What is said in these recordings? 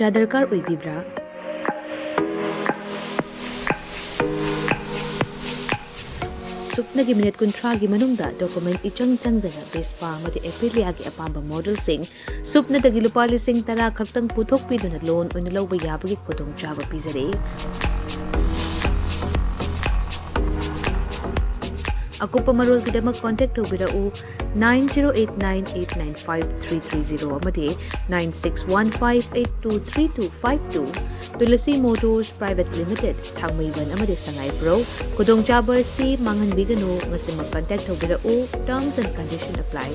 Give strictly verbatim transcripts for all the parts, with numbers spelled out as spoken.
ꯗꯔꯀꯥꯔ ꯑꯣꯏꯕꯤꯕ꯭ꯔꯥ? ꯁꯨꯞꯅꯒꯤ ꯃꯤꯅꯤꯠ ꯀꯨꯟꯊ꯭ꯔꯥꯒꯤ ꯃꯅꯨꯡꯗ ꯗꯣꯀꯨꯃꯦꯟ ꯏꯆꯪ ꯆꯪꯗꯅ ꯕꯦꯁꯄꯥ ꯑꯃꯗꯤ ꯑꯦꯄꯤꯂꯤꯌꯥꯒꯤ ꯑꯄꯥꯝꯕ ꯃꯣꯗꯦꯜꯁꯤꯡ ꯁꯨꯞꯅꯗꯒꯤ ꯂꯨꯄꯥ ꯂꯤꯁꯤꯡ ꯇꯔꯥ ꯈꯛꯇꯪ ꯄꯨꯊꯣꯛꯄꯤꯗꯨꯅ ꯂꯣꯟ ꯑꯣꯏꯅ ꯂꯧꯕ ꯌꯥꯕꯒꯤ ꯈꯨꯗꯣꯡꯆꯥꯕ ꯄꯤꯖꯔꯤ꯫ ꯑꯀꯨꯞꯄ ꯃꯔꯣꯜꯒꯤꯗꯃꯛ ꯀꯣꯟꯇꯦꯛ ꯇꯧꯕꯤꯔꯛꯎ, nine zero eight nine eight nine five three three zero ꯑꯃꯗꯤ nine six one five eight two three two five two꯫ Tulsi motors private limited, Thangmeiband ꯑꯃꯗꯤ ꯁꯉꯥꯏꯄ꯭ꯔꯧ꯫ ꯈꯨꯗꯣꯡꯆꯥꯕ ꯑꯁꯤ ꯃꯥꯡꯍꯟꯕꯤꯒꯅꯨ, ꯉꯁꯤꯃꯛ ꯀꯟꯇꯦꯛ ꯇꯧꯕꯤꯔꯛꯎ꯫ Terms and condition apply꯫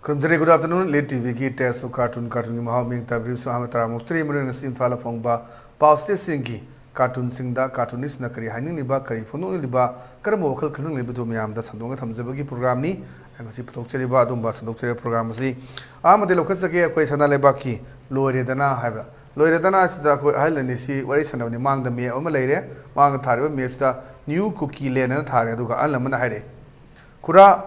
ꯈꯨꯔꯨꯝꯖꯔꯤ, good afternoon, Elite ꯇꯤꯚꯤꯒꯤ Taste of Cartoon, ꯀꯥꯔꯇꯨꯟꯒꯤ ꯃꯍꯥꯎ ꯃꯤꯡ ꯇꯥꯕꯤꯔꯤꯕꯁꯨ ꯑꯍꯥꯟꯕ ꯇꯔꯥꯝꯅ ꯑꯣꯛꯆꯔꯤ꯫ ꯃꯔꯨꯑꯣꯏꯅ ꯉꯁꯤ ꯏꯝꯐꯥꯜꯗ ꯐꯣꯡꯕ ꯄꯥꯎꯆꯦꯁꯤꯡꯒꯤ ꯀꯥꯔꯇꯨꯟꯁꯤꯡꯗ ꯀꯥꯔꯇꯨꯅꯤꯁ꯭ꯠꯅ ꯀꯔꯤ ꯍꯥꯏꯅꯤꯡꯂꯤꯕ, ꯀꯔꯤ ꯐꯣꯡꯗꯣꯛꯅꯤꯡꯂꯤꯕ, ꯀꯔꯝꯕ ꯋꯥꯈꯜ ꯈꯟꯅꯤꯡꯂꯤꯕꯗꯨ ꯃꯌꯥꯝꯗ ꯁꯟꯗꯣꯛꯅ ꯊꯝꯖꯕꯒꯤ ꯄ꯭ꯔꯣꯒ꯭ꯔꯥꯝꯅꯤ꯫ ꯑꯩ ꯉꯁꯤ ꯄꯨꯊꯣꯛꯆꯔꯤꯕ ꯑꯗꯨꯝꯕ ꯁꯟꯗꯣꯛꯆꯔꯤꯕ ꯄ꯭ꯔꯣꯒ꯭ꯔꯥꯝ ꯑꯁꯤ ꯑꯍꯥꯟꯕꯗ ꯂꯧꯈꯠꯆꯒꯦ꯫ ꯑꯩꯈꯣꯏ ꯁꯅꯥ ꯂꯩꯕꯥꯛꯀꯤ ꯂꯣꯏꯔꯦꯗꯅ ꯍꯥꯏꯕ, ꯂꯣꯏꯔꯦꯗꯅ ꯑꯁꯤꯗ ꯑꯩꯈꯣꯏ ꯑꯍꯜ ꯑꯅꯤꯁꯤ ꯋꯥꯔꯤ ꯁꯥꯟꯅꯕꯅꯤ꯫ ꯃꯥꯡꯗ ꯃꯦꯞ ꯑꯃ ꯂꯩꯔꯦ, ꯃꯥꯡꯗ ꯊꯥꯔꯤꯕ ꯃꯦꯞꯁꯤꯗ ꯅ꯭ꯌꯨ ꯀꯨꯀꯤ ꯂꯦꯟ ꯑꯅ ꯊꯥꯔꯦ꯫ ꯑꯗꯨꯒ ꯑꯍꯜ ꯑꯃꯅ ꯍꯥꯏꯔꯦ, "ꯈꯨꯔꯥ,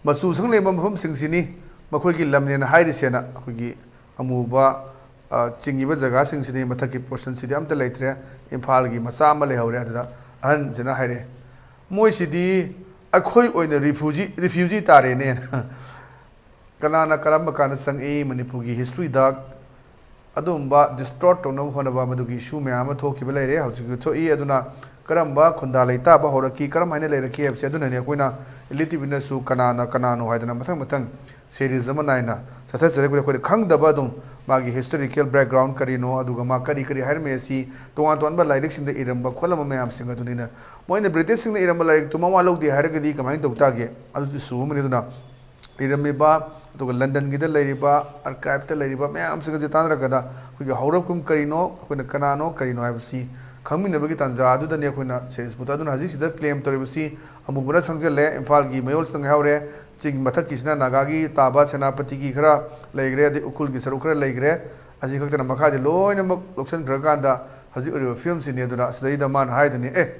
ꯃꯆꯨ ꯁꯪ ꯂꯩꯕ ꯃꯐꯝꯁꯤꯡꯁꯤꯅꯤ ꯃꯈꯣꯏꯒꯤ ꯂꯝꯅꯦꯅ ꯍꯥꯏꯔꯤꯁꯦꯅ", ꯑꯩꯈꯣꯏꯒꯤ ꯑꯃꯨꯕ, ꯑ, ꯆꯤꯡꯉꯤꯕ ꯖꯒꯥꯁꯤꯡꯁꯤꯗꯤ, ꯃꯊꯛꯀꯤ ꯄꯣꯔꯁꯟꯁꯤꯗꯤ ꯑꯝꯇ ꯂꯩꯇ꯭ꯔꯦ, ꯏꯝꯐꯥꯜꯒꯤ ꯃꯆꯥ ꯑꯃ ꯂꯩꯍꯧꯔꯦ꯫ ꯑꯗꯨꯗ ꯑꯍꯟꯁꯤꯅ ꯍꯥꯏꯔꯛꯑꯦ, "ꯃꯣꯏꯁꯤꯗꯤ ꯑꯩꯈꯣꯏ ꯑꯣꯏꯅ ꯔꯤꯐ꯭ꯌꯨꯖꯤ, ꯔꯤꯐ꯭ꯌꯨꯖꯤ ꯇꯥꯔꯦꯅꯦꯅ"꯫ ꯀꯅꯥꯅ ꯀꯔꯝꯕ ꯀꯥꯟꯗ ꯆꯪꯉꯛꯏ ꯃꯅꯤꯄꯨꯔꯒꯤ ꯍꯤꯁꯇ꯭ꯔꯤꯗ, ꯑꯗꯨꯒꯨꯝꯕ ꯗꯤꯁꯇꯣꯔꯠ ꯇꯧꯅꯕ ꯍꯣꯠꯅꯕ ꯃꯗꯨꯒꯤ ꯏꯁꯨ ꯃꯌꯥꯝ ꯑꯃ ꯊꯣꯛꯈꯤꯕ ꯂꯩꯔꯦ, ꯍꯧꯖꯤꯛꯁꯨ ꯊꯣꯛꯏ꯫ ꯑꯗꯨꯅ ꯀꯔꯝꯕ ꯈꯨꯟꯗꯥ ꯂꯩꯇꯥꯕ ꯍꯧꯔꯛꯈꯤ, ꯀꯔꯝ ꯍꯥꯏꯅ ꯂꯩꯔꯛꯈꯤ ꯍꯥꯏꯕꯁꯦ, ꯑꯗꯨꯅꯅꯤ ꯑꯩꯈꯣꯏꯅ ꯏꯂꯤꯠ ꯇꯤꯚꯤꯅꯁꯨ ꯀꯅꯥꯅ ꯀꯅꯥꯅꯣ ꯍꯥꯏꯗꯅ ꯃꯊꯪ ꯃꯊꯪ ꯁꯦꯔꯤꯁ ꯑꯃ ꯅꯥꯏꯅ ꯆꯠꯊꯖꯔꯛꯄꯗ ꯑꯩꯈꯣꯏꯅ ꯈꯪꯗꯕ ꯑꯗꯨꯝ ꯃꯥꯒꯤ ꯍꯤꯁꯇꯣꯔꯤꯀꯦꯜ ꯕꯦꯛꯒ꯭ꯔꯥꯎꯟ ꯀꯔꯤꯅꯣ, ꯑꯗꯨꯒ ꯃꯥ ꯀꯔꯤ ꯀꯔꯤ ꯍꯥꯏꯔꯝꯃꯤ ꯑꯁꯤ ꯇꯣꯉꯥꯟ ꯇꯣꯉꯥꯟꯕ ꯂꯥꯏꯔꯤꯛꯁꯤꯡꯗ ꯏꯔꯝꯕ ꯈꯣꯠꯂꯝꯕ ꯃꯌꯥꯝꯁꯤꯡ ꯑꯗꯨꯅꯤꯅ, ꯃꯣꯏꯅ ꯕ꯭ꯔꯤꯇꯤꯁꯁꯤꯡꯅ ꯏꯔꯝꯕ ꯂꯥꯏꯔꯤꯛꯇꯨ ꯃꯋꯥ ꯂꯧꯗꯦ ꯍꯥꯏꯔꯒꯗꯤ ꯀꯃꯥꯏꯅ ꯇꯧꯕ ꯇꯥꯒꯦ? ꯑꯗꯨꯁꯨ ꯏꯁꯨ ꯑꯃꯅꯤ꯫ ꯑꯗꯨꯅ ꯏꯔꯝꯃꯤꯕ, ꯑꯗꯨꯒ ꯂꯟꯗꯟꯒꯤꯗ ꯂꯩꯔꯤꯕ ꯑꯥꯔꯀꯥꯏꯞꯇ ꯂꯩꯔꯤꯕ ꯃꯌꯥꯝꯁꯤꯡ ꯑꯁꯤ ꯇꯥꯟꯅꯔꯛꯄꯗ ꯑꯩꯈꯣꯏꯒꯤ ꯍꯧꯔꯛꯐꯝ ꯀꯔꯤꯅꯣ, ꯑꯩꯈꯣꯏꯅ ꯀꯅꯥꯅꯣ, ꯀꯔꯤꯅꯣ ꯍꯥꯏꯕꯁꯤ ꯈꯪꯃꯤꯟꯅꯕꯒꯤ ꯇꯥꯟꯖꯥ ꯑꯗꯨꯗꯅꯤ ꯑꯩꯈꯣꯏꯅ ꯁꯦꯔꯤꯁꯄꯨꯠ꯫ ꯑꯗꯨꯅ ꯍꯧꯖꯤꯛꯁꯤꯗ ꯀ꯭ꯂꯦꯝ ꯇꯧꯔꯤꯕꯁꯤ ꯑꯃꯨꯕꯅ ꯁꯪꯖꯜꯂꯦ, ꯏꯝꯐꯥꯜꯒꯤ ꯃꯌꯣꯜꯁꯤꯗ ꯉꯥꯏꯍꯧꯔꯦ, ꯆꯤꯡ ꯃꯊꯛꯀꯤꯁꯤꯅ ꯅꯥꯒꯥꯒꯤ ꯇꯥꯕ ꯁꯦꯅꯥꯄꯇꯤꯒꯤ ꯈꯔ ꯂꯩꯈ꯭ꯔꯦ, ꯑꯗꯩ ꯎꯈ꯭ꯔꯨꯜꯒꯤ ꯁꯔꯨꯛ ꯈꯔ ꯂꯩꯈ꯭ꯔꯦ꯫ ꯑꯁꯤ ꯈꯛꯇꯅ ꯃꯈꯥꯁꯦ ꯂꯣꯏꯅꯃꯛ ꯂꯧꯁꯤꯟꯈ꯭ꯔꯀꯥꯟꯗ ꯍꯧꯖꯤꯛ ꯑꯣꯏꯔꯤꯕ ꯐꯤꯕꯝꯁꯤꯅꯤ꯫ ꯑꯗꯨꯅ ꯁꯤꯗꯩꯗ ꯃꯥꯅ ꯍꯥꯏꯗꯨꯅꯤ, ꯑꯦ,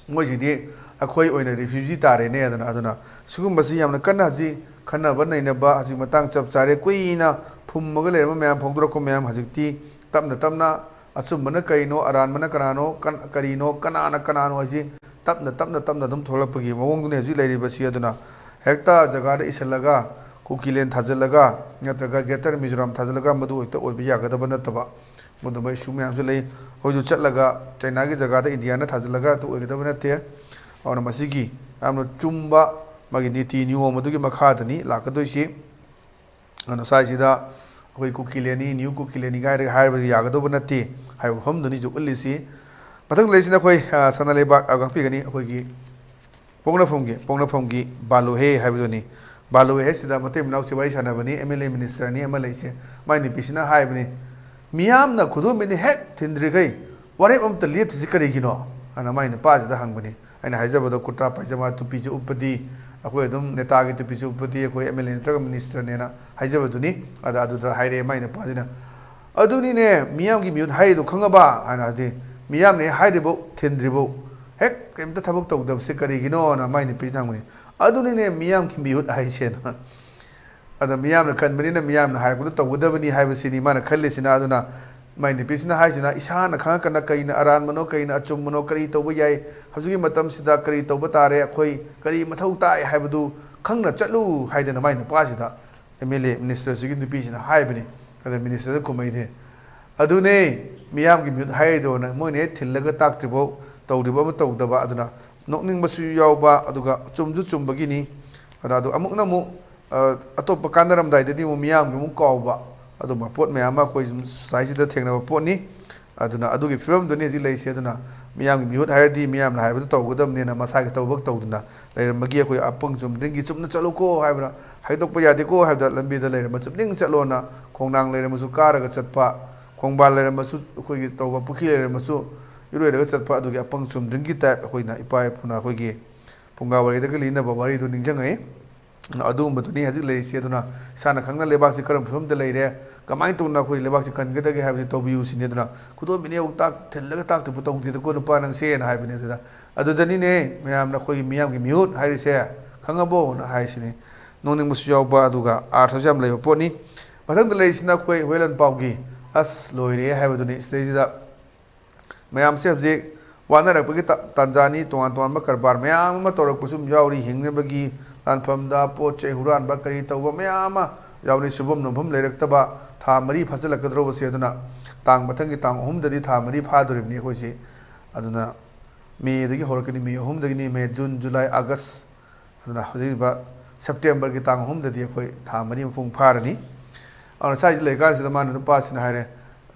ꯃꯣꯏꯁꯤꯗꯤ ꯑꯩꯈꯣꯏ ꯑꯣꯏꯅ ꯔꯤꯐ꯭ꯌꯨꯖꯤ ꯇꯥꯔꯦꯅꯦ꯫ ꯑꯗꯨꯅ, ꯑꯗꯨꯅ ꯁꯤꯒꯨꯝꯕꯁꯤ ꯌꯥꯝꯅ ꯀꯟꯅ ꯍꯧꯖꯤꯛ ꯈꯟꯅꯕ ꯅꯩꯅꯕ ꯍꯧꯖꯤꯛ ꯃꯇꯥꯡ ꯆꯞ ꯆꯥꯔꯦ꯫ ꯀꯨꯏꯅ ꯐꯨꯝꯃꯒ ꯂꯩꯔꯝꯕ ꯃꯌꯥꯝ, ꯐꯣꯡꯗꯣꯔꯛꯄ ꯃꯌꯥꯝ ꯍꯧꯖꯤꯛꯇꯤ ꯇꯞꯅ ꯇꯞꯅ ꯑꯆꯨꯝꯕꯅ ꯀꯔꯤꯅꯣ, ꯑꯔꯥꯟꯕꯅ ꯀꯅꯥꯅꯣ, ꯀꯟ-, ꯀꯔꯤꯅꯣ, ꯀꯅꯥꯅ ꯀꯅꯥꯅꯣ ꯍꯥꯏꯁꯤ ꯇꯞꯅ, ꯇꯞꯅ, ꯇꯞꯅ ꯑꯗꯨꯝ ꯊꯣꯛꯂꯛꯄꯒꯤ ꯃꯑꯣꯡꯗꯨꯅꯤ ꯍꯧꯖꯤꯛ ꯂꯩꯔꯤꯕꯁꯤ꯫ ꯑꯗꯨꯅ ꯍꯦꯛꯇ ꯖꯒꯥꯗ ꯏꯁꯤꯜꯂꯒ ꯀꯨꯀꯤꯂꯦꯟ ꯊꯥꯖꯤꯜꯂꯒ ꯅꯠꯇ꯭ꯔꯒ ꯒ꯭ꯔꯦꯇꯔ ꯃꯤꯖꯣꯔꯥꯝ ꯊꯥꯖꯤꯜꯂꯒ ꯃꯗꯨ ꯍꯦꯛꯇ ꯑꯣꯏꯕ ꯌꯥꯒꯗꯕ ꯅꯠꯇꯕ, ꯃꯗꯨꯝꯕ ꯏꯁꯨ ꯃꯌꯥꯝꯁꯨ ꯂꯩ꯫ ꯑꯩꯈꯣꯏꯁꯨ ꯆꯠꯂꯒ ꯆꯩꯅꯥꯒꯤ ꯖꯒꯥꯗ ꯏꯟꯗꯤꯌꯥꯅ ꯊꯥꯖꯤꯜꯂꯒ ꯑꯗꯨ ꯑꯣꯏꯒꯗꯕ ꯅꯠꯇꯦ꯫ ꯑꯗꯨꯅ ꯃꯁꯤꯒꯤ ꯌꯥꯝꯅ ꯆꯨꯝꯕ ꯃꯥꯒꯤ ꯅꯤꯇꯤ ꯅꯤꯌꯣꯝ ꯑꯗꯨꯒꯤ ꯃꯈꯥꯗꯅꯤ ꯂꯥꯛꯀꯗꯣꯏꯁꯤ꯫ ꯑꯗꯨꯅ ꯁ꯭ꯋꯥꯏꯁꯤꯗ ꯑꯩꯈꯣꯏ ꯀꯨꯀꯤꯂꯦꯟꯅꯤ, ꯅ꯭ꯌꯨ ꯀꯨꯀꯤꯂꯦꯟꯅꯤ ꯀꯥꯏꯔꯒ ꯍꯥꯏꯕ ꯌꯥꯒꯗꯧꯕ ꯅꯠꯇꯦ ꯍꯥꯏꯕ ꯋꯥꯐꯝꯗꯨꯅꯤ ꯍꯧꯖꯤꯛ ꯎꯠꯂꯤꯁꯤ꯫ ꯃꯊꯪꯗ ꯂꯩꯁꯤꯅ ꯑꯩꯈꯣꯏ, ꯑ, ꯁꯅꯥ ꯂꯩꯕꯥꯛ, ꯑ, ꯉꯥꯛꯄꯤꯒꯅꯤ, ꯑꯩꯈꯣꯏꯒꯤ ꯄꯣꯛꯅꯐꯝꯒꯤ, ꯄꯣꯛꯅꯐꯝꯒꯤ ꯕꯥꯂꯨꯍꯦ ꯍꯥꯏꯕꯗꯨꯅꯤ꯫ ꯕꯥꯂꯨꯍꯦ ꯍꯥꯏꯁꯤꯗ ꯃꯇꯩ ꯃꯅꯥꯎꯁꯤ ꯋꯥꯔꯤ ꯁꯥꯟꯅꯕꯅꯤ, ꯑꯦꯝ ꯑꯦꯜ ꯑꯦ ꯃꯤꯅꯤꯁꯇꯔꯅꯤ ꯑꯃ ꯂꯩꯁꯦ꯫ ꯃꯥꯏ ꯅꯨꯄꯤꯁꯤꯅ ꯍꯥꯏꯕꯅꯤ, "ꯃꯤꯌꯥꯝꯅ ꯈꯨꯗꯣꯝꯕꯤꯅ ꯍꯦꯛ ꯊꯤꯟꯗ꯭ꯔꯤꯈꯩ ꯋꯥꯔꯦꯞ ꯑꯃꯠꯇ ꯂꯦꯞꯇ꯭ꯔꯤꯁꯤ ꯀꯔꯤꯒꯤꯅꯣ?" ꯑꯅ ꯃꯥꯏ ꯅꯨꯄꯥꯁꯤꯗ ꯍꯪꯕꯅꯤ꯫ ꯑꯩꯅ ꯍꯥꯏꯖꯕꯗꯣ ꯀꯨꯔꯇꯥ ꯄꯥꯏꯖꯃꯥ ꯇꯨꯄꯤꯁꯨ ꯎꯞꯄꯗꯤ, ꯑꯩꯈꯣꯏ ꯑꯗꯨꯝ ꯅꯦꯇꯥꯒꯤ ꯇꯨꯄꯤꯁꯨ ꯎꯞꯄꯗꯤ ꯑꯩꯈꯣꯏ ꯑꯦꯝ ꯑꯦꯜ ꯑꯦ ꯅꯠꯇ꯭ꯔꯒ ꯃꯤꯅꯤꯁꯇꯔꯅꯦꯅ ꯍꯥꯏꯖꯕꯗꯨꯅꯤ꯫ ꯑꯗ ꯑꯗꯨꯗ ꯍꯥꯏꯔꯛꯑꯦ ꯃꯥꯏ ꯅꯨꯄꯥꯁꯤꯅ, "ꯑꯗꯨꯅꯤꯅꯦ ꯃꯤꯌꯥꯝꯒꯤ ꯃꯤꯍꯨꯠ ꯍꯥꯏꯔꯤꯗꯣ ꯈꯪꯉꯕ?" ꯍꯥꯏꯅ ꯍꯥꯏꯗꯤ, "ꯃꯤꯌꯥꯝꯅ ꯍꯦꯛ ꯍꯥꯏꯗ꯭ꯔꯤꯐꯥꯎ ꯊꯤꯟꯗ꯭ꯔꯤꯐꯥꯎ ꯍꯦꯛ ꯀꯩꯝꯇ ꯊꯕꯛ ꯇꯧꯗꯕꯁꯦ ꯀꯔꯤꯒꯤꯅꯣꯅ?" ꯃꯥꯏ ꯅꯨꯄꯤꯁꯤꯅ ꯍꯪꯕꯅꯤ꯫ "ꯑꯗꯨꯅꯤꯅꯦ ꯃꯤꯌꯥꯝꯒꯤ ꯃꯤꯍꯨꯠ ꯍꯥꯏꯁꯦꯅ꯫" ꯑꯗ ꯃꯤꯌꯥꯝꯅ ꯈꯟꯕꯅꯤꯅ ꯃꯤꯌꯥꯝꯅ ꯍꯥꯏꯔꯛꯄꯗꯣ ꯇꯧꯒꯗꯕꯅꯤ ꯍꯥꯏꯕꯁꯤꯅꯤ ꯃꯥꯅ ꯈꯜꯂꯤꯁꯤꯅ꯫ ꯑꯗꯨꯅ ꯃꯥꯏ ꯅꯨꯄꯤꯁꯤꯅ ꯍꯥꯏꯁꯤꯅ, "ꯏꯁꯥꯅ ꯈꯪꯉꯛꯀꯅ ꯀꯔꯤꯅ ꯑꯔꯥꯟꯕꯅꯣ, ꯀꯔꯤꯅ ꯑꯆꯨꯝꯕꯅꯣ, ꯀꯔꯤ ꯇꯧꯕ ꯌꯥꯏ, ꯍꯧꯖꯤꯛꯀꯤ ꯃꯇꯝꯁꯤꯗ ꯀꯔꯤ ꯇꯧꯕ ꯇꯥꯔꯦ, ꯑꯩꯈꯣꯏ ꯀꯔꯤ ꯃꯊꯧ ꯇꯥꯏ ꯍꯥꯏꯕꯗꯨ ꯈꯪꯅ ꯆꯠꯂꯨ" ꯍꯥꯏꯗꯅ ꯃꯥꯏ ꯅꯨꯄꯥꯁꯤꯗ ꯑꯦꯝ ꯑꯦꯜ ꯑꯦ ꯃꯤꯅꯤꯁꯇꯔꯁꯤꯒꯤ ꯅꯨꯄꯤꯁꯤꯅ ꯍꯥꯏꯕꯅꯤ꯫ ꯑꯗ ꯃꯤꯅꯤꯁꯇꯔꯗ ꯈꯨꯝꯃꯛꯏꯅꯦ, "ꯑꯗꯨꯅꯦ ꯃꯤꯌꯥꯝꯒꯤ ꯃꯤꯍꯨꯠ ꯍꯥꯏꯔꯤꯗꯣ, ꯅꯪ ꯃꯣꯏꯅ ꯍꯦꯛ ꯊꯤꯜꯂꯒ ꯇꯥꯛꯇ꯭ꯔꯤꯐꯥꯎ, ꯇꯧꯗ꯭ꯔꯤꯕ ꯑꯃ ꯇꯧꯗꯕ, ꯑꯗꯨꯅ ꯅꯣꯛꯅꯤꯡꯕꯁꯨ ꯌꯥꯎꯕ, ꯑꯗꯨꯒ ꯆꯨꯝꯁꯨ ꯆꯨꯝꯕꯒꯤꯅꯤ꯫ ꯑꯗ ꯑꯗꯨ ꯑꯃꯨꯛꯅ ꯑꯃꯨꯛ, ꯑ, ꯑꯇꯣꯞꯄ ꯀꯥꯟꯅꯔꯝꯗꯥꯏꯗꯗꯤ ꯑꯃꯨꯛ ꯃꯤꯌꯥꯝꯒꯤ ꯑꯃꯨꯛ ꯀꯥꯎꯕ, ꯑꯗꯨꯝꯕ ꯄꯣꯠ ꯃꯌꯥꯝ ꯑꯃ ꯑꯩꯈꯣꯏ ꯁꯨꯝ ꯁꯣꯁꯥꯏꯇꯤꯗ ꯊꯦꯡꯅꯕ ꯄꯣꯠꯅꯤ꯫ ꯑꯗꯨꯅ ꯑꯗꯨꯒꯤ ꯐꯤꯕꯝꯗꯨꯅꯤ ꯍꯧꯖꯤꯛ ꯂꯩꯔꯤꯁꯦ꯫ ꯑꯗꯨꯅ ꯃꯤꯌꯥꯝꯒꯤ ꯃꯤꯍꯨꯠ ꯍꯥꯏꯔꯗꯤ ꯃꯤꯌꯥꯝꯅ ꯍꯥꯏꯕꯗꯨ ꯇꯧꯒꯗꯕꯅꯤꯅ ꯃꯁꯥꯒꯤ ꯇꯧꯕ ꯇꯧꯗꯅ ꯂꯩꯔꯝꯕꯒꯤ ꯑꯩꯈꯣꯏ ꯑꯄꯪ ꯆꯨꯝꯗ꯭ꯔꯤꯡꯒꯤ ꯆꯨꯝꯅ ꯆꯠꯂꯨꯀꯣ ꯍꯥꯏꯕꯗ ꯍꯥꯏꯗꯣꯛꯄ ꯌꯥꯗꯦꯀꯣ ꯍꯥꯏꯕꯗ ꯂꯝꯕꯤꯗ ꯂꯩꯔꯝꯕ ꯆꯨꯝꯗ꯭ꯔꯤꯡ ꯆꯠꯂꯣꯅ ꯈꯣꯡꯅꯥꯡ ꯂꯩꯔꯝꯃꯁꯨ ꯀꯥꯔꯒ ꯆꯠꯄ, ꯈꯣꯡꯕꯥꯜ ꯂꯩꯔꯝꯃꯁꯨ ꯑꯩꯈꯣꯏꯒꯤ ꯇꯧꯕ ꯄꯨꯈ꯭ꯔꯤ ꯂꯩꯔꯝꯃꯁꯨ ꯏꯔꯣꯏꯔꯒ ꯆꯠꯄ ꯑꯗꯨꯒꯤ ꯑꯄꯪ ꯆꯨꯝꯗ꯭ꯔꯤꯡꯒꯤ ꯇꯥꯏꯞ ꯑꯩꯈꯣꯏꯅ ꯏꯄꯥ ꯏꯄꯨꯅ ꯑꯩꯈꯣꯏꯒꯤ ꯐꯨꯡꯒꯥ ꯋꯥꯔꯤꯗꯒ ꯂꯤꯅꯕ ꯋꯥꯔꯤꯗꯨ ꯅꯤꯡꯁꯤꯡꯉꯛꯏ꯫ ꯑꯗꯨꯒꯨꯝꯕꯗꯨꯅꯤ ꯍꯧꯖꯤꯛ ꯂꯩꯔꯤꯁꯤ꯫ ꯑꯗꯨꯅ ꯏꯁꯥꯅ ꯈꯪꯅ ꯂꯩꯕꯥꯛꯁꯤ ꯀꯔꯝꯕ ꯐꯤꯕꯝꯗ ꯂꯩꯔꯦ, ꯀꯃꯥꯏꯅ ꯇꯧꯅ ꯑꯩꯈꯣꯏ ꯂꯩꯕꯥꯛꯁꯤ ꯀꯟꯒꯗꯒꯦ ꯍꯥꯏꯕꯁꯤ ꯇꯧꯕꯤꯌꯨ ꯁꯤꯅꯤ꯫ ꯑꯗꯨꯅ ꯈꯨꯗꯣꯝꯕꯤꯅ ꯌꯧ ꯇꯥꯛ ꯊꯤꯜꯂꯒ ꯇꯥꯛꯇꯕꯨ ꯇꯧꯗꯦꯗꯀꯣ ꯅꯨꯄꯥ ꯅꯪꯁꯦꯅ ꯍꯥꯏꯕꯅꯤ꯫ ꯑꯗꯨꯗ ꯑꯗꯨꯗꯅꯤꯅꯦ ꯃꯌꯥꯝꯅ ꯑꯩꯈꯣꯏꯒꯤ ꯃꯤꯌꯥꯝꯒꯤ ꯃꯤꯍꯨꯠ ꯍꯥꯏꯔꯤꯁꯦ, ꯈꯪꯉꯕꯣꯅ ꯍꯥꯏꯔꯤꯁꯤꯅꯤ꯫ ꯅꯣꯡꯅꯤꯡꯕꯁꯨ ꯌꯥꯎꯕ ꯑꯗꯨꯒ ꯑꯥꯔꯊꯁꯨ ꯌꯥꯝ ꯂꯩꯕ ꯄꯣꯠꯅꯤ꯫ ꯃꯊꯪꯗ ꯂꯩꯔꯤꯁꯤꯅ ꯑꯩꯈꯣꯏ ꯍꯨꯏꯂꯟ ꯄꯥꯎꯒꯤ ꯑꯁ ꯂꯣꯏꯔꯦ ꯍꯥꯏꯕꯗꯨꯅꯤ꯫ ꯁꯤꯗꯩꯁꯤꯗ ꯃꯌꯥꯝꯁꯦ ꯍꯧꯖꯤꯛ ꯋꯥꯅꯔꯛꯄꯒꯤ ꯇ-, ꯇꯥꯟꯖꯥꯅꯤ꯫ ꯇꯣꯉꯥꯟ ꯇꯣꯉꯥꯟꯕ ꯀꯔꯕꯥꯔ ꯃꯌꯥꯝ ꯑꯃ ꯇꯧꯔꯛꯄꯁꯨ ꯑꯗꯨꯝ ꯌꯥꯎꯔꯤ꯫ ꯍꯤꯡꯅꯕꯒꯤ ꯂꯥꯟꯐꯝꯗ ꯄꯣꯠ ꯆꯩ ꯍꯨꯔꯥꯟꯕ ꯀꯔꯤ ꯇꯧꯕ ꯃꯌꯥꯝ ꯑꯃ ꯌꯥꯎꯔꯤ꯫ ꯁꯨꯐꯝ ꯅꯣꯝꯐꯝ ꯂꯩꯔꯛꯇꯕ ꯊꯥ ꯃꯔꯤ ꯐꯥꯖꯤꯜꯂꯛꯀꯗꯧꯔꯕꯁꯦ꯫ ꯑꯗꯨꯅ ꯇꯥꯡ ꯃꯊꯪꯒꯤ ꯇꯥꯡ ꯑꯍꯨꯝꯗꯗꯤ ꯊꯥ ꯃꯔꯤ ꯐꯥꯗꯣꯔꯤꯕꯅꯤ ꯑꯩꯈꯣꯏꯁꯤ꯫ ꯑꯗꯨꯅ ꯃꯦꯗꯒꯤ ꯍꯧꯔꯛꯀꯅꯤ, ꯃꯦ ꯑꯍꯨꯝꯗꯒꯤꯅꯤ, ꯃꯦ, ꯖꯨꯟ, ꯖꯨꯂꯥꯏ, ꯑꯥꯒꯁ꯫ ꯑꯗꯨꯅ ꯍꯧꯖꯤꯛ ꯁꯦꯞꯇꯦꯝꯕꯔꯒꯤ ꯇꯥꯡ ꯑꯍꯨꯝꯗꯗꯤ ꯑꯩꯈꯣꯏ ꯊꯥ ꯃꯔꯤ ꯃꯄꯨꯡ ꯐꯥꯔꯅꯤ꯫ ꯑꯗꯨꯅ ꯁ꯭ꯋꯥꯏꯁꯤ ꯂꯩꯀꯥꯟꯁꯤꯗ ꯃꯥꯅ ꯅꯨꯄꯥꯁꯤꯅ ꯍꯥꯏꯔꯦ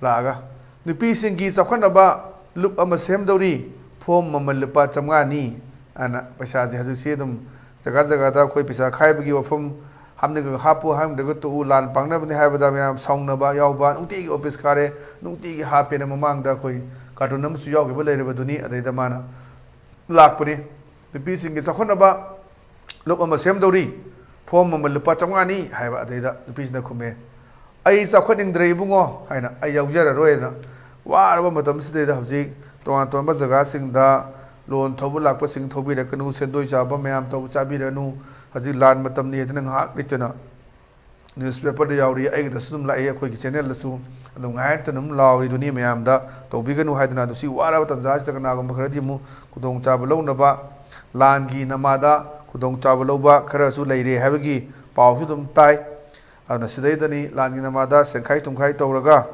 ꯂꯥꯛꯑꯒ, "ꯅꯨꯄꯤꯁꯤꯡꯒꯤ ꯆꯥꯎꯈꯠꯅꯕ ꯂꯨꯞ ꯑꯃ ꯁꯦꯝꯗꯧꯔꯤ, ꯐꯣꯝ ꯃꯃꯜ ꯂꯨꯄꯥ ꯆꯥꯝꯃꯉꯥꯅꯤ" ꯍꯥꯏꯅ ꯄꯩꯁꯥꯁꯦ ꯍꯧꯖꯤꯛꯁꯤ ꯑꯗꯨꯝ ꯖꯒꯥ ꯖꯒꯥꯗ ꯑꯩꯈꯣꯏ ꯄꯩꯁꯥ ꯈꯥꯏꯕꯒꯤ ꯋꯥꯐꯝ, ꯍꯥꯞꯅꯤꯡꯉꯒ ꯍꯥꯞꯄꯨ, ꯍꯥꯞꯅꯤꯡꯗ꯭ꯔꯒ ꯇꯣꯛꯎ, ꯂꯥꯟ ꯄꯥꯡꯅꯕꯅꯤ ꯍꯥꯏꯕꯗ ꯃꯌꯥꯝ ꯁꯥꯎꯅꯕ ꯌꯥꯎꯕ, ꯅꯨꯡꯇꯤꯒꯤ ꯑꯣꯐꯤꯁ ꯀꯥꯔꯦ, ꯅꯨꯡꯇꯤꯒꯤ ꯍꯥꯞꯄꯦꯅ ꯃꯃꯥꯡꯗ ꯑꯩꯈꯣꯏ ꯀꯥꯔꯇꯨꯟ ꯑꯃꯁꯨ ꯌꯥꯎꯈꯤꯕ ꯂꯩꯔꯤꯕꯗꯨꯅꯤ꯫ ꯑꯗꯩꯗ ꯃꯥꯅ ꯂꯥꯛꯄꯅꯤ꯫ ꯅꯨꯄꯤꯁꯤꯡꯒꯤ ꯆꯥꯎꯈꯠꯅꯕ ꯂꯨꯞ ꯑꯃ ꯁꯦꯝꯗꯧꯔꯤ, ꯐꯣꯝ ꯃꯃꯜ ꯂꯨꯄꯥ ꯆꯥꯝꯃꯉꯥꯅꯤ ꯍꯥꯏꯕ꯫ ꯑꯗꯩꯗ ꯅꯨꯄꯤꯁꯤꯅ ꯈꯨꯝꯃꯦ, "ꯑꯩ ꯆꯥꯎꯈꯠꯅꯤꯡꯗ꯭ꯔꯦ ꯏꯕꯨꯡꯉꯣ" ꯍꯥꯏꯅ, "ꯑꯩ ꯌꯥꯎꯖꯔꯔꯣꯏꯅ" ꯋꯥꯔꯕ ꯃꯇꯝꯁꯤꯗꯩꯗ ꯍꯧꯖꯤꯛ ꯇꯣꯉꯥꯟ ꯇꯣꯉꯥꯟꯕ ꯖꯒꯥꯁꯤꯡꯗ ꯂꯣꯟ ꯊꯧꯕ ꯂꯥꯛꯄꯁꯤꯡ ꯊꯧꯕꯤꯔꯛꯀꯅꯨ, ꯁꯦꯟꯗꯣꯏ ꯆꯥꯕ ꯃꯌꯥꯝ ꯇꯧꯕ ꯆꯥꯕꯤꯔꯅꯨ, ꯍꯧꯖꯤꯛ ꯂꯥꯟ ꯃꯇꯝꯅꯤ ꯍꯥꯏꯗꯅ ꯉꯥꯏꯍꯥꯛ ꯂꯩꯇꯅ ꯅ꯭ꯌꯨꯁꯄꯦꯄꯔꯗ ꯌꯥꯎꯔꯤ, ꯑꯩꯒꯤꯗꯁꯨ ꯑꯗꯨꯝ ꯂꯥꯛꯏ, ꯑꯩꯈꯣꯏꯒꯤ ꯆꯦꯅꯦꯜꯗꯁꯨ ꯑꯗꯨꯝ ꯉꯥꯏꯍꯥꯛꯇꯅ ꯑꯗꯨꯝ ꯂꯥꯎꯔꯤꯗꯨꯅꯤ ꯃꯌꯥꯝꯗ ꯇꯧꯕꯤꯒꯅꯨ ꯍꯥꯏꯗꯅ꯫ ꯑꯗꯨ ꯁꯤ ꯋꯥꯔꯕ ꯇꯥꯟꯖꯥꯁꯤꯗ ꯀꯅꯥꯒꯨꯝꯕ ꯈꯔꯗꯤ ꯑꯃꯨꯛ ꯈꯨꯗꯣꯡꯆꯥꯕ ꯂꯧꯅꯕ ꯂꯥꯟꯒꯤ ꯅꯃꯥꯗ ꯈꯨꯗꯣꯡꯆꯥꯕ ꯂꯧꯕ ꯈꯔꯁꯨ ꯂꯩꯔꯦ ꯍꯥꯏꯕꯒꯤ ꯄꯥꯎꯁꯨ ꯑꯗꯨꯝ ꯇꯥꯏ꯫ ꯑꯗꯨꯅ ꯁꯤꯗꯩꯗꯅꯤ ꯂꯥꯟꯒꯤ ꯅꯃꯥꯗ ꯁꯦꯡꯈꯥꯏ ꯊꯨꯝꯈꯥꯏ ꯇꯧꯔꯒ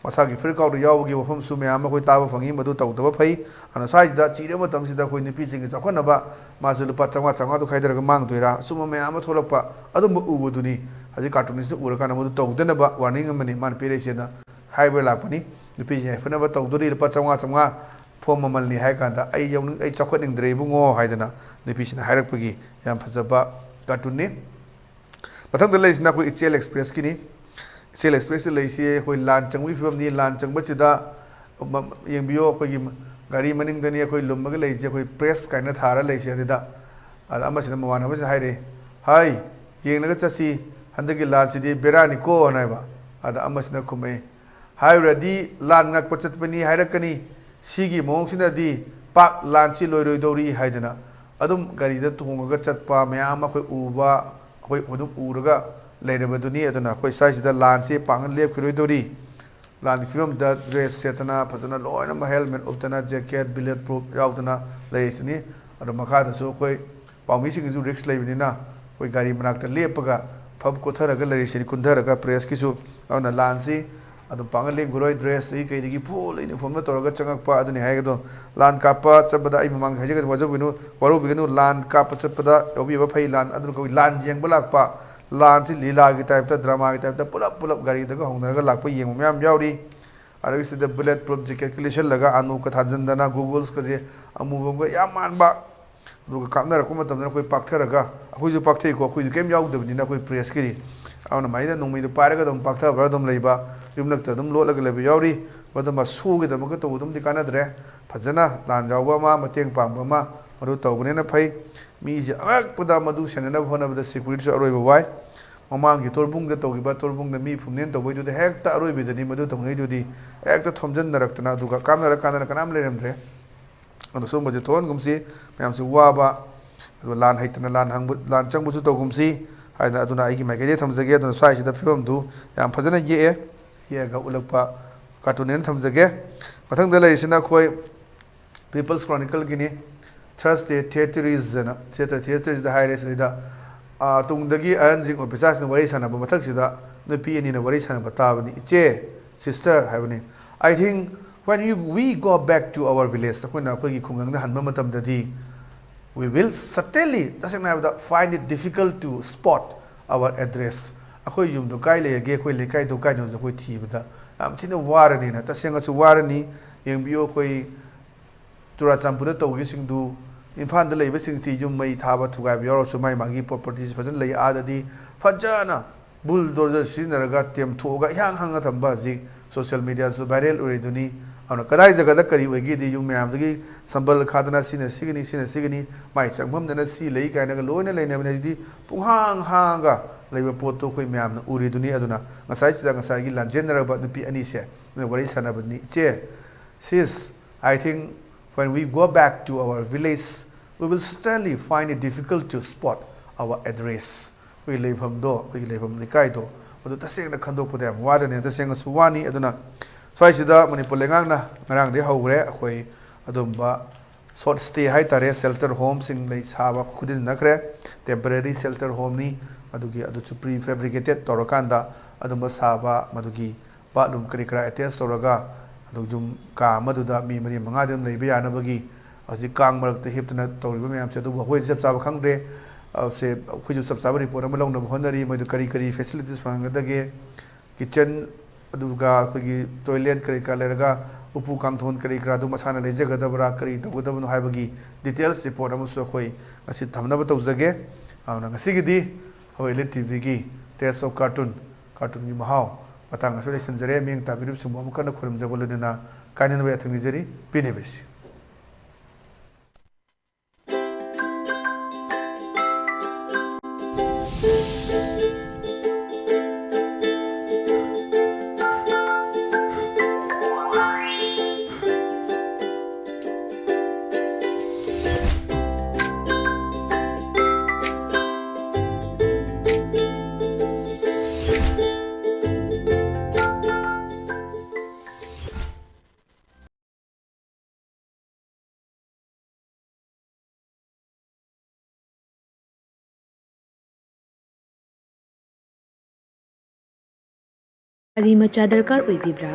ꯃꯁꯥꯒꯤ ꯐꯨꯔꯤꯠ ꯀꯥꯎꯗ ꯌꯥꯎꯕꯒꯤ ꯋꯥꯐꯝꯁꯨ ꯃꯌꯥꯝ ꯑꯃ ꯑꯩꯈꯣꯏ ꯇꯥꯕ ꯐꯪꯉꯤ, ꯃꯗꯨ ꯇꯧꯗꯕ ꯐꯩ꯫ ꯑꯗꯨꯅ ꯁ꯭ꯋꯥꯏꯁꯤꯗ ꯆꯤꯔꯕ ꯃꯇꯝꯁꯤꯗ ꯑꯩꯈꯣꯏ ꯅꯨꯄꯤꯁꯤꯡꯒꯤ ꯆꯥꯎꯈꯠꯅꯕ ꯃꯥꯁꯨ ꯂꯨꯄꯥ ꯆꯥꯝꯃꯉꯥ ꯆꯥꯝꯃꯉꯥꯗꯨ ꯈꯥꯏꯗꯔꯒ ꯃꯥꯡꯗꯣꯏꯔꯥ, ꯑꯁꯨꯝꯕ ꯃꯌꯥꯝ ꯑꯃ ꯊꯣꯛꯂꯛꯄ ꯑꯗꯨꯝꯕ ꯎꯕꯗꯨꯅꯤ ꯍꯧꯖꯤꯛ ꯀꯥꯔꯇꯨꯟꯁꯤꯗ ꯎꯔꯀꯥꯟꯗ ꯃꯗꯨ ꯇꯧꯗꯅꯕ ꯋꯥꯔꯅꯤꯡ ꯑꯃꯅꯤ ꯃꯥꯅ ꯄꯤꯔꯛꯏꯁꯦꯅ ꯍꯥꯏꯕ ꯂꯥꯛꯄꯅꯤ꯫ ꯅꯨꯄꯤꯁꯤꯡ ꯌꯥꯏꯐꯅꯕ ꯇꯧꯗꯣꯔꯤ, ꯂꯨꯄꯥ ꯆꯥꯝꯃꯉꯥ ꯆꯥꯝꯃꯉꯥ ꯐꯣꯝ ꯃꯃꯜꯅꯤ ꯍꯥꯏ ꯀꯥꯟꯗ, "ꯑꯩ ꯌꯥꯎꯅꯤꯡ-, ꯑꯩ ꯆꯥꯎꯈꯠꯅꯤꯡꯗ꯭ꯔꯦ ꯏꯕꯨꯡꯉꯣ" ꯍꯥꯏꯗꯅ ꯅꯨꯄꯤꯁꯤꯅ ꯍꯥꯏꯔꯛꯄꯒꯤ ꯌꯥꯝ ꯐꯖꯕ ꯀꯥꯔꯇꯨꯟꯅꯤ꯫ ꯃꯊꯪꯗ ꯂꯩꯔꯤꯁꯤꯅ ꯑꯩꯈꯣꯏ ꯏꯆꯦꯜ ꯑꯦꯛꯁꯄ꯭ꯔꯦꯁꯀꯤꯅꯤ꯫ ꯏꯆꯦꯜ ꯑꯦꯛꯁꯄ꯭ꯔꯦꯁꯇ ꯂꯩꯔꯤꯁꯤ ꯑꯩꯈꯣꯏ ꯂꯥꯟ ꯆꯪꯕꯒꯤ ꯐꯤꯕꯝꯅꯤ꯫ ꯂꯥꯟ ꯆꯪꯕꯁꯤꯗ ꯌꯦꯡꯕꯤꯌꯨ, ꯑꯩꯈꯣꯏꯒꯤ ꯒꯥꯔꯤ ꯃꯅꯤꯡꯗꯅꯤ ꯑꯩꯈꯣꯏ ꯂꯨꯝꯃꯒ ꯂꯩꯔꯤꯁꯦ, ꯑꯩꯈꯣꯏ ꯄ꯭ꯔꯦꯁ ꯀꯥꯏꯅ ꯊꯥꯔ ꯂꯩꯔꯤꯁꯦ꯫ ꯑꯗꯨꯗ, ꯑꯗ ꯑꯃꯁꯤꯅ ꯃꯃꯥꯟꯅꯕꯁꯤꯗ ꯍꯥꯏꯔꯦ, "ꯍꯥꯏ, ꯌꯦꯡꯂꯒ ꯆꯠꯁꯤ, ꯍꯟꯗꯛꯀꯤ ꯂꯥꯟꯁꯤꯗꯤ ꯕꯦꯔꯥꯅꯤꯀꯣ" ꯍꯥꯏꯅ ꯍꯥꯏꯕ꯫ ꯑꯗ ꯑꯃꯁꯤꯅ ꯈꯨꯝꯃꯛꯏ, "ꯍꯥꯏꯔꯨꯔꯗꯤ ꯂꯥꯟ ꯉꯥꯛꯄ ꯆꯠꯄꯅꯤ ꯍꯥꯏꯔꯛꯀꯅꯤ, ꯁꯤꯒꯤ ꯃꯑꯣꯡꯁꯤꯅꯗꯤ ꯄꯥꯛ ꯂꯥꯟꯁꯤ ꯂꯣꯏꯔꯣꯏꯗꯧꯔꯤ" ꯍꯥꯏꯗꯅ꯫ ꯑꯗꯨꯝ ꯒꯥꯔꯤꯗ ꯇꯣꯡꯉꯒ ꯆꯠꯄ ꯃꯌꯥꯝ ꯑꯃ ꯑꯩꯈꯣꯏ ꯎꯕ, ꯑꯩꯈꯣꯏ ꯑꯗꯨꯝ ꯎꯔꯒ ꯂꯩꯔꯕꯗꯨꯅꯤ꯫ ꯑꯗꯨꯅ ꯑꯩꯈꯣꯏ ꯁ꯭ꯋꯥꯏꯁꯤꯗ ꯂꯥꯟꯁꯤ ꯄꯥꯛꯅ ꯂꯦꯞꯈꯤꯔꯣꯏꯗꯧꯔꯤ꯫ ꯂꯥꯟꯒꯤ ꯐꯤꯕꯝꯗ ꯗ꯭ꯔꯦꯁ ꯁꯦꯠꯇꯅ, ꯐꯖꯅ ꯂꯣꯏꯅꯃꯛ ꯍꯦꯜꯃꯦꯠ ꯎꯞꯇꯅ, ꯖꯦꯀꯦꯠ, ꯕꯨꯂꯦꯠ ꯄ꯭ꯔꯨꯐ ꯌꯥꯎꯗꯅ ꯂꯩꯔꯤꯁꯤꯅꯤ꯫ ꯑꯗꯣ ꯃꯈꯥꯗꯁꯨ ꯑꯩꯈꯣꯏ ꯄꯥꯎꯃꯤꯁꯤꯡꯒꯤꯁꯨ ꯔꯤꯛꯁ ꯂꯩꯕꯅꯤꯅ, ꯑꯩꯈꯣꯏ ꯒꯥꯔꯤ ꯃꯅꯥꯛꯇ ꯂꯦꯞꯄꯒ ꯐꯝ ꯀꯣꯠꯊꯔꯒ ꯂꯩꯔꯤꯁꯤꯅꯤ, ꯀꯨꯟꯊꯔꯒ ꯄ꯭ꯔꯦꯁꯀꯤꯁꯨ꯫ ꯑꯗꯨꯅ ꯂꯥꯟꯁꯤ ꯑꯗꯨꯝ ꯄꯥꯡꯒꯜ ꯂꯦꯡꯈꯤꯔꯣꯏ꯫ ꯗ꯭ꯔꯦꯁꯇꯒꯤ ꯀꯩꯗꯒꯤ ꯐꯨꯜ ꯌꯨꯅꯤꯐꯣꯔꯝꯗ ꯇꯧꯔꯒ ꯆꯪꯉꯛꯄ ꯑꯗꯨꯅꯤ ꯍꯥꯏꯒꯗꯣ꯫ ꯂꯥꯟ ꯀꯥꯞꯄ ꯆꯠꯄꯗ ꯑꯩ ꯃꯃꯥꯡꯗ ꯍꯥꯏꯖꯒꯗꯕ, ꯋꯥꯖꯧꯕꯤꯅꯨ, ꯋꯥꯔꯧꯕꯤꯒꯅꯨ, ꯂꯥꯟ ꯀꯥꯞꯄ ꯆꯠꯄꯗ ꯌꯥꯎꯕꯤꯕ ꯐꯩ꯫ ꯂꯥꯟ ꯑꯗꯨꯅ ꯑꯩꯈꯣꯏ ꯂꯥꯟ ꯌꯦꯡꯕ ꯂꯥꯛꯄ, ꯂꯥꯟꯁꯤ ꯂꯤꯂꯥꯒꯤ ꯇꯥꯏꯞꯇ, ꯗ꯭ꯔꯃꯥꯒꯤ ꯇꯥꯏꯞꯇ ꯄꯨꯂꯞ ꯄꯨꯂꯞ ꯒꯥꯔꯤꯗꯒ ꯍꯧꯅꯔꯒ ꯂꯥꯛꯄ ꯌꯦꯡꯕ ꯃꯌꯥꯝ ꯌꯥꯎꯔꯤ꯫ ꯑꯗꯒꯤ ꯁꯤꯗ ꯕꯨꯂꯦꯠ ꯄ꯭ꯔꯨꯐ ꯖꯦꯀꯦꯠꯀ ꯂꯤꯠꯁꯜꯂꯒ, ꯑꯅꯣꯛꯀ ꯊꯥꯖꯟꯗꯅ, ꯒꯣꯒꯜꯁꯀꯁꯦ ꯑꯃꯨꯕꯒ ꯌꯥꯝ ꯃꯥꯟꯕ, ꯑꯗꯨꯒ ꯀꯥꯞꯅꯔꯛꯄ ꯃꯇꯝꯗꯅ ꯑꯩꯈꯣꯏ ꯄꯥꯛꯊꯔꯒ, ꯑꯩꯈꯣꯏꯁꯨ ꯄꯥꯛꯊꯩꯀꯣ, ꯑꯩꯈꯣꯏꯁꯨ ꯀꯩꯝ ꯌꯥꯎꯗꯕꯅꯤꯅ ꯑꯩꯈꯣꯏ ꯄ꯭ꯔꯦꯁꯀꯤꯗꯤ꯫ ꯑꯗꯨꯅ ꯃꯩꯗ ꯅꯣꯡꯃꯩꯗꯣ ꯄꯥꯏꯔꯒ ꯑꯗꯨꯝ ꯄꯥꯛꯊꯕ꯭ꯔꯥ ꯑꯗꯨꯝ ꯂꯩꯕ, ꯌꯨꯝꯂꯛꯇ ꯑꯗꯨꯝ ꯂꯣꯠꯂꯒ ꯂꯩꯕ ꯌꯥꯎꯔꯤ꯫ ꯃꯗꯨꯃ ꯁꯣꯒꯤꯗꯃꯛꯇ ꯇꯧꯕꯗꯨꯃꯗꯤ ꯀꯥꯟꯅꯗ꯭ꯔꯦ꯫ ꯐꯖꯅ ꯂꯥꯟ ꯌꯥꯎꯕ ꯑꯃ, ꯃꯇꯦꯡ ꯄꯥꯡꯕ ꯑꯃ, ꯃꯗꯨ ꯇꯧꯕꯅꯦꯅ ꯐꯩ꯫ ꯃꯤꯁꯦ ꯑꯉꯛꯄꯗ ꯃꯗꯨ ꯁꯦꯟꯅꯅꯕ ꯍꯣꯠꯅꯕꯗ ꯁꯦꯀ꯭ꯌꯨꯔꯤꯇꯤꯁꯨ ꯑꯔꯣꯏꯕ ꯋꯥꯏ꯫ ꯃꯃꯥꯡꯒꯤ ꯇꯣꯔꯕꯨꯡꯗ ꯇꯧꯈꯤꯕ, ꯇꯣꯔꯕꯨꯡꯗ ꯃꯤ ꯐꯨꯝꯅꯦꯟ ꯇꯧꯕꯩꯗꯨꯗ ꯍꯦꯛꯇ ꯑꯔꯣꯏꯕꯗꯅꯤ ꯃꯗꯨ ꯇꯧꯅꯩꯗꯨꯗꯤ꯫ ꯍꯦꯛꯇ ꯊꯣꯝꯖꯤꯟꯅꯔꯛꯇꯅ, ꯑꯗꯨꯒ ꯀꯥꯞꯅꯔ ꯀꯥꯟꯗꯅ ꯀꯅꯥꯝ ꯂꯩꯔꯝꯗ꯭ꯔꯦ꯫ ꯑꯗꯣ ꯁꯤꯒꯨꯝꯕꯁꯦ ꯊꯣꯛꯍꯟꯒꯨꯝꯁꯤ, ꯃꯌꯥꯝꯁꯨ ꯋꯥꯕ, ꯑꯗꯨꯒ ꯂꯥꯟ ꯍꯩꯇꯅ ꯂꯥꯟ ꯍꯪꯕ, ꯂꯥꯟ ꯆꯪꯕꯁꯨ ꯇꯧꯒꯨꯝꯁꯤ ꯍꯥꯏꯗꯅ꯫ ꯑꯗꯨꯅ ꯑꯩꯒꯤ ꯃꯥꯏꯀꯩꯗꯒꯤ ꯊꯝꯖꯒꯦ꯫ ꯑꯗꯨꯅ ꯁ꯭ꯋꯥꯏꯁꯤꯗ ꯐꯤꯕꯝꯗꯨ ꯌꯥꯝ ꯐꯖꯅ ꯌꯦꯛꯑꯦ, ꯌꯦꯛꯑꯒ ꯎꯠꯂꯛꯄ ꯀꯥꯔꯇꯨꯟꯅꯦꯅ ꯊꯝꯖꯒꯦ꯫ ꯃꯊꯪꯗ ꯂꯩꯔꯤꯁꯤꯅ ꯑꯩꯈꯣꯏ ꯄꯤꯄꯜꯁ ꯀ꯭ꯔꯣꯅꯤꯀꯜꯒꯤꯅꯤ, ꯊꯔꯁꯗꯦ ꯊꯤꯌꯦꯇꯔꯤꯁ ꯍꯥꯏꯅ꯫ ꯊꯤꯌꯦꯇꯔ, ꯊꯤꯌꯦꯇꯔꯤꯁꯗ ꯍꯥꯏꯔꯦ ꯁꯤꯗꯩꯗ, ꯑꯥ, ꯇꯨꯡꯗꯒꯤ ꯑꯍꯟꯁꯤꯡ, ꯑꯣꯐꯤꯁꯥꯔꯁꯤꯡ ꯋꯥꯔꯤ ꯁꯥꯟꯅꯕ, ꯃꯊꯛꯁꯤꯗ ꯅꯨꯄꯤ ꯑꯅꯤꯅ ꯋꯥꯔꯤ ꯁꯥꯟꯅꯕ ꯇꯥꯕꯅꯤ꯫ "ꯏꯆꯦ, sister" ꯍꯥꯏꯕꯅꯤ꯫ "I think when you, we go back to our village", ꯑꯩꯈꯣꯏꯅ ꯑꯩꯈꯣꯏꯒꯤ ꯈꯨꯡꯒꯪꯗ ꯍꯟꯕ ꯃꯇꯝꯗꯗꯤ, "we will certainly", ꯇꯁꯦꯡꯅ ꯍꯥꯏꯕꯗ, "find it difficult to spot our address", ꯑꯩꯈꯣꯏ ꯌꯨꯝꯗꯣ ꯀꯥꯏ ꯂꯩꯔꯒꯦ, ꯑꯩꯈꯣꯏ ꯂꯩꯀꯥꯏꯗꯣ ꯀꯥꯏꯅꯣꯁꯦ ꯑꯩꯈꯣꯏ ꯊꯤꯕꯗ ꯌꯥꯝ ꯊꯤꯅ ꯋꯥꯔꯅꯤꯅ, ꯇꯁꯦꯡꯅꯁꯨ ꯋꯥꯔꯅꯤ꯫ ꯌꯦꯡꯕꯤꯌꯨ, ꯑꯩꯈꯣꯏ ꯆꯨꯔꯥꯆꯥꯟꯄꯨꯔꯗ ꯇꯧꯈꯤꯕꯁꯤꯡꯗꯨ, ꯏꯝꯐꯥꯜꯗ ꯂꯩꯕꯁꯤꯡꯁꯤ ꯌꯨꯝ ꯃꯩ ꯊꯥꯕ ꯊꯨꯒꯥꯏꯕ ꯌꯥꯎꯔꯁꯨ ꯃꯥꯏ ꯃꯥꯒꯤ properties ꯐꯖꯅ ꯂꯩ꯫ ꯑꯥꯗꯗꯤ ꯐꯖꯅ bulldozer ꯁꯤꯖꯤꯟꯅꯔꯒ ꯇꯦꯝꯊꯣꯛꯑꯒ ꯏꯍꯥꯡ ꯍꯥꯡꯅ ꯊꯝꯕ ꯍꯧꯖꯤꯛ social media ꯁꯨ viral ꯑꯣꯏꯔꯤꯗꯨꯅꯤ꯫ ꯑꯗꯨꯅ ꯀꯗꯥꯏ ꯖꯒꯥꯗ ꯀꯔꯤ ꯑꯣꯏꯒꯦꯗꯤ ꯌꯨꯝ ꯃꯌꯥꯝꯗꯒꯤ ꯁꯝꯕꯜ ꯈꯥꯗꯅ ꯁꯤꯅ ꯁꯤꯒꯤꯅꯤ, ꯁꯤꯅ ꯁꯤꯒꯤꯅꯤ, ꯃꯥꯏ ꯆꯪꯐꯝꯗꯅ ꯁꯤ ꯂꯩ ꯀꯥꯏꯅꯒ ꯂꯣꯏꯅ ꯂꯩꯅꯕꯅꯤ꯫ ꯍꯧꯖꯤꯛꯇꯤ ꯄꯨꯡꯍꯥꯡ ꯍꯥꯡꯉꯒ ꯂꯩꯕ ꯄꯣꯠꯇꯨ ꯑꯩꯈꯣꯏ ꯃꯌꯥꯝꯅ ꯎꯔꯤꯗꯨꯅꯤ꯫ ꯑꯗꯨꯅ ꯉꯁꯥꯏꯁꯤꯗ ꯉꯁꯥꯏꯒꯤ ꯂꯥꯟꯖꯦꯟꯅꯔꯕ ꯅꯨꯄꯤ ꯑꯅꯤꯁꯦ ꯋꯥꯔꯤ ꯁꯥꯟꯅꯕꯅꯤ꯫ "ꯏꯆꯦ, sis, I think when we go back to our village, we will certainly find it difficult to spot our address." ꯑꯩꯈꯣꯏꯒꯤ ꯂꯩꯐꯝꯗꯣ, ꯑꯩꯈꯣꯏꯒꯤ ꯂꯩꯐꯝ ꯂꯩꯀꯥꯏꯗꯣ, ꯃꯗꯨ ꯇꯁꯦꯡꯅ ꯈꯟꯗꯣꯛꯄꯗ ꯌꯥꯝ ꯋꯥꯖꯅꯤ, ꯇꯁꯦꯡꯅꯁꯨ ꯋꯥꯅꯤ꯫ ꯑꯗꯨꯅ ꯁ꯭ꯋꯥꯏꯁꯤꯗ ꯃꯅꯤꯄꯨꯔ ꯂꯩꯉꯥꯛꯅ ꯉꯔꯥꯡꯗꯒꯤ ꯍꯧꯈ꯭ꯔꯦ ꯑꯩꯈꯣꯏ ꯑꯗꯨꯝꯕ short stay ꯍꯥꯏ ꯇꯥꯔꯦ, shelter home ꯁꯤꯡ ꯂꯩ ꯁꯥꯕ ꯈꯨꯗꯤꯡꯅꯈ꯭ꯔꯦ꯫ Temporary shelter home ꯅꯤ, ꯑꯗꯨꯒꯤ ꯑꯗꯨꯁꯨ pre fabricated ꯇꯧꯔꯀꯥꯟꯗ ꯑꯗꯨꯝꯕ ꯁꯥꯕ, ꯃꯗꯨꯒꯤ bathroom ꯀꯔꯤ ꯀꯔꯥ attach ꯇꯧꯔꯒ, ꯑꯗꯨ ꯌꯨꯝ ꯀꯥ ꯑꯃꯗꯨꯗ ꯃꯤ ꯃꯔꯤ ꯃꯉꯥꯗꯤ ꯑꯗꯨꯝ ꯂꯩꯕ ꯌꯥꯅꯕꯒꯤ ꯍꯧꯖꯤꯛ ꯀꯥꯡ ꯃꯔꯛꯇ ꯍꯤꯞꯇꯅ ꯇꯧꯔꯤꯕ ꯃꯌꯥꯝꯁꯦ, ꯑꯗꯨꯕꯨ ꯑꯩꯈꯣꯏ ꯆꯞ ꯆꯥꯕ ꯈꯪꯗ꯭ꯔꯦ꯫ ꯑ, ꯁꯦ, ꯑꯩꯈꯣꯏꯁꯨ ꯆꯞ ꯆꯥꯕ report ꯑꯃ ꯂꯧꯅꯕ ꯍꯣꯠꯅꯔꯤ꯫ ꯃꯣꯏꯗ ꯀꯔꯤ ꯀꯔꯤ facilities ꯐꯪꯍꯟꯒꯗꯒꯦ, kitchen, ꯑꯗꯨꯒ ꯑꯩꯈꯣꯏꯒꯤ toilet ꯀꯔꯤ ꯀꯔꯥ ꯂꯩꯔꯒ, ꯎꯄꯨ ꯀꯥꯡꯊꯣꯟ ꯀꯔꯤ ꯀꯔꯥꯗꯨ ꯃꯁꯥꯅ ꯂꯩꯖꯒꯗꯕ꯭ꯔꯥ, ꯀꯔꯤ ꯇꯧꯒꯗꯕꯅꯣ ꯍꯥꯏꯕꯒꯤ details report ꯑꯃꯁꯨ ꯑꯩꯈꯣꯏ ꯉꯁꯤ ꯊꯝꯅꯕ ꯇꯧꯖꯒꯦ꯫ ꯑꯗꯨꯅ ꯉꯁꯤꯒꯤꯗꯤ ꯑꯩꯈꯣꯏ Elite ꯇꯤ ꯚꯤꯒꯤ Taste of Cartoon, cartoon ꯒꯤ ꯃꯍꯥꯎ ꯃꯇꯥꯡ ꯑꯁꯤꯗ ꯂꯣꯏꯁꯤꯟꯖꯔꯦ꯫ ꯃꯤꯠꯌꯦꯡ ꯇꯥꯕꯤꯔꯤꯕꯁꯤꯡꯕꯨ ꯑꯃꯨꯛ ꯍꯟꯅ ꯈꯨꯔꯨꯝꯖꯕ ꯂꯣꯏꯅꯅ ꯀꯥꯏꯅꯅꯕ ꯌꯥꯊꯪ ꯅꯤꯖꯔꯤ꯫ ꯄꯤꯅꯕꯤꯁꯤ꯫ ꯒꯥꯔꯤ ꯃꯆꯥ ꯗꯔꯀꯥꯔ ꯑꯣꯏꯕꯤꯕ꯭ꯔꯥ?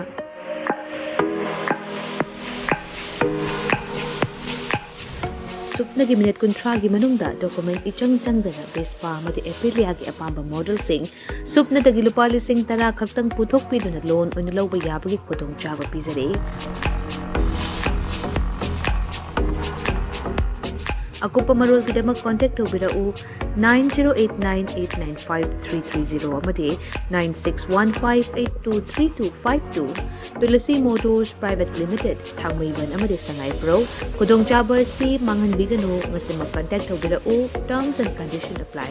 ꯁꯨꯞꯅꯒꯤ ꯃꯤꯅꯤꯠ ꯀꯨꯟꯊ꯭ꯔꯥꯒꯤ ꯃꯅꯨꯡꯗ ꯗꯣꯀꯨꯃꯦꯟ ꯏꯆꯪ ꯆꯪꯗꯅ ꯚꯦꯁꯄꯥ ꯑꯃꯗꯤ ꯑꯦꯄꯤꯂꯤꯌꯥꯒꯤ ꯑꯄꯥꯝꯕ ꯃꯣꯗꯦꯜꯁꯤꯡ ꯁꯨꯞꯅꯗꯒꯤ ꯂꯨꯄꯥ ꯂꯤꯁꯤꯡ ꯇꯔꯥ ꯈꯛꯇꯪ ꯄꯨꯊꯣꯛꯄꯤꯗꯨꯅ ꯂꯣꯟ ꯑꯣꯏꯅ ꯂꯧꯕ ꯌꯥꯕꯒꯤ ꯈꯨꯗꯣꯡꯆꯥꯕ ꯄꯤꯖꯔꯤ꯫ ꯑꯀꯨꯞꯄ ꯃꯔꯣꯜꯒꯤꯗꯃꯛ ꯀꯣꯟꯇꯦꯛ ꯇꯧꯕꯤꯔꯛꯎ nine zero eight nine eight nine five three three zero ꯑꯃꯗꯤ nine six one five eight two three two five two꯫ Tulsi motors private limited, Thangmeiband ꯑꯃꯗꯤ ꯁꯉꯥꯏꯄ꯭ꯔꯧ꯫ ꯈꯨꯗꯣꯡꯆꯥꯕ ꯑꯁꯤ ꯃꯥꯡꯍꯟꯕꯤꯒꯅꯨ꯫ ꯉꯁꯤꯃꯛ ꯀꯟꯇꯦꯛ ꯇꯧꯕꯤꯔꯛꯎ꯫ Terms and condition apply꯫